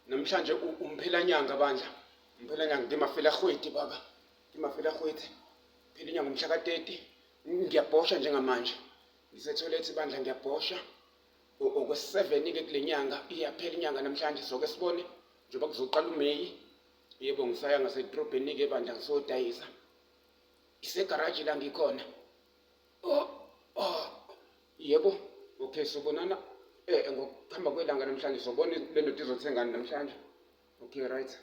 Namhlanje umphelanyanga bandla. Umphelanyanga ngimafela kgwedi baba. Ngimafela kgwedi. Phela inyanga umhla ka-30. Ngiyabhosha njengamanje. Ngisethoyilethi bandla ngiyabhosha. Okwe-7 ke kule nyanga iyaphela inyanga namhlanje soke sibone njengoba kuzoqala uMeyi. Yebo ngisaya ngasedrobheni ke bandla ngisodayisa. Isegaraji la ngikhona. Oh, oh. Yebo. Okay, sobonana ngokuhamba kwelanga namhlanje sobona le ndoda izothengani namhlanje. Okay, right.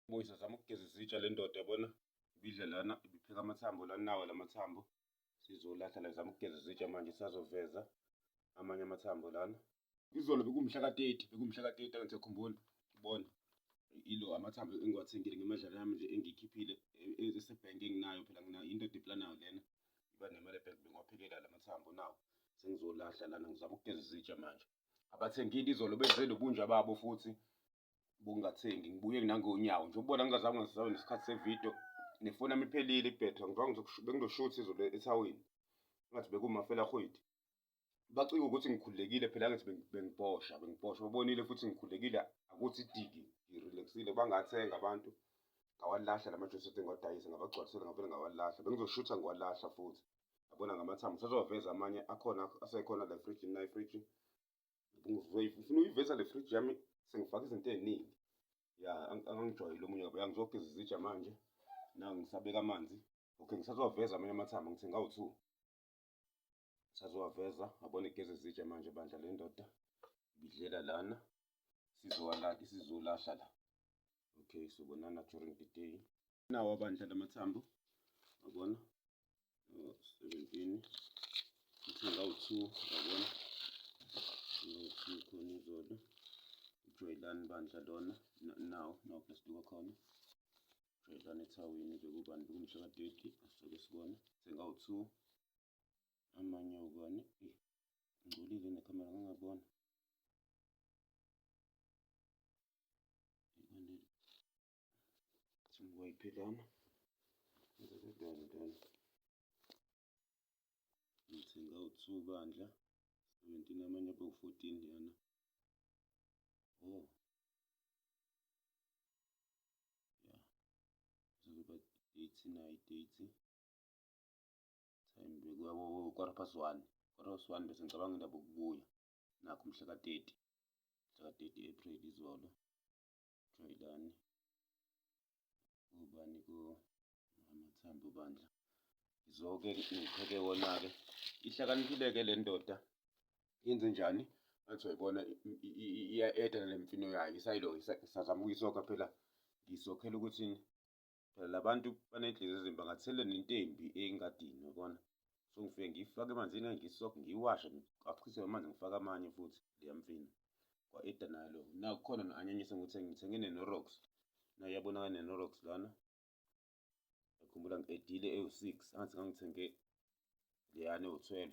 Buyisa zama ukugeza izitsha le ndoda yabona. Ibidla lana, ibipheka amathambo lana nawo lamathambo. Sizolahla la zama ukugeza izitsha manje sazoveza amanye amathambo lana. Izolo bekumhla ka-30, bekumhla ka-30 angithi uyakhumbula. Ubona ilo amathambo engiwathengile ngemadlana yami nje engiyikhiphile esebhenki enginayo phela nginayo into eplanayo lena. Iba nemali ebhenki bengiwaphekela lamathambo nawo. Sengizolahla lana ngizama ukugeza izitsha manje. Abathengile izolo benze lobunja babo futhi bungathengi ngibuye nangonyawo nje ubona ngingazange ngisabe nesikhathi sevidiyo nefoni yami iphelile ibhethri ngizoba bengizoshutha izolo ethawini ngathi bekumafela kgwedi bacika ukuthi ngikhululekile phela ngithi bengibhosha bengibhosha babonile futhi ngikhululekile akuthi diki ngirelaxile bangathenga abantu ngawalahla la majusi ethi ngiwadayise ngabagcwalisela ngavele ngawalahla bengizoshutha ngiwalahla futhi yabona ngamathambo sazowaveza amanye akhona asekhona la efrijini na ifriji ngifuna uyiveza le friji yami sengifaka izinto ey'ningi ya angangijwayele omunye kabi angizogeza izitsha manje na ngisabeka amanzi okay ngisazowaveza amanye amathambo ngithenga awu-two sazowaveza yabona igeza izitsha manje bandla le ndoda ibidlela lana sizolahla la okay sobonana during the day nawo abandla lamathambo yabona 17 ngithenga awu-2 yabona awu-2 khona izolo ujwayelani bandla lona nawo nawo plastic wakhona ujwayelani ethawini bekubani bekumhla ka-30 asoke sibone thenga awu-2 amanye ubani ngcolile nekhamera ngangabona Wayiphilana. Done, done. Ngithenga u-two bandla. 17 amanye abe u-14 yana. Oh. Yeah. Kuzoba 89 30. Time bekuya quarter past 1. Quarter past 1 bese ngicabanga indaba yokubuya. Nakho mhla ka-30. Mhla ka-30 April izolo. Jwayelani. Ubani ko amathambo bandla. Ngizoke ngipheke wona-ke. Ihlakaniphile-ke le ndoda. Yenze njani? Ngathi wayibona iya-eda nale mfino yayo. Isayilo isazama ukuyisokha phela. Ngiyisokhela ukuthi phela labantu banenhliziyo ezimbi bangathele nentembi engadini yabona. So ngifike ngiyifake emanzini ngiyisoke ngiyiwashe ngachithe amanzi ngifake amanye futhi leya mfino. Kwa-eda nayo lo. Nakukhona no-anyanyisa ngikuthenge ngithenge ne-Norox. Nayo iyabonakala ne-Norox lana. Ngikhumbula ngi-edile ewu-6 angathi ngangithenge leyana ewu-12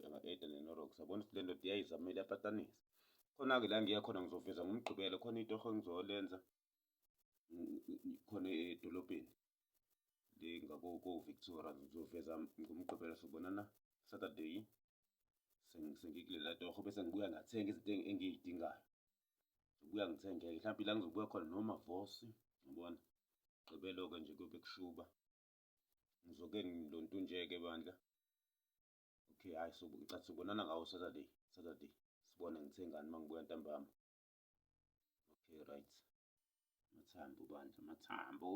nga-eda ne-Norox. Yabona ukuthi le ndoda iyayizamela iyapatanisa. Khona-ke la ngiya khona ngizoveza ngoMgqibelo khona itoho engizolenza khona edolobheni le ngako-Victoria ngizoveza ngoMgqibelo sobonana Saturday sengikulela toho bese ngibuya ngathenga izinto engiy'dingayo. Ngibuya ngithenge-ke mhlawumbe ila ngizobuya khona noma vosi yabona. Gqibelo-ke nje kuyobe kushuba. Ngizoke ngilontunje-ke bandla. Okay, hhayi so ngicathi sobonana ngawo Saturday, Saturday. Sibone ngithengani uma ngibuya ntambama. Okay, right. Amathambo bandla, amathambo.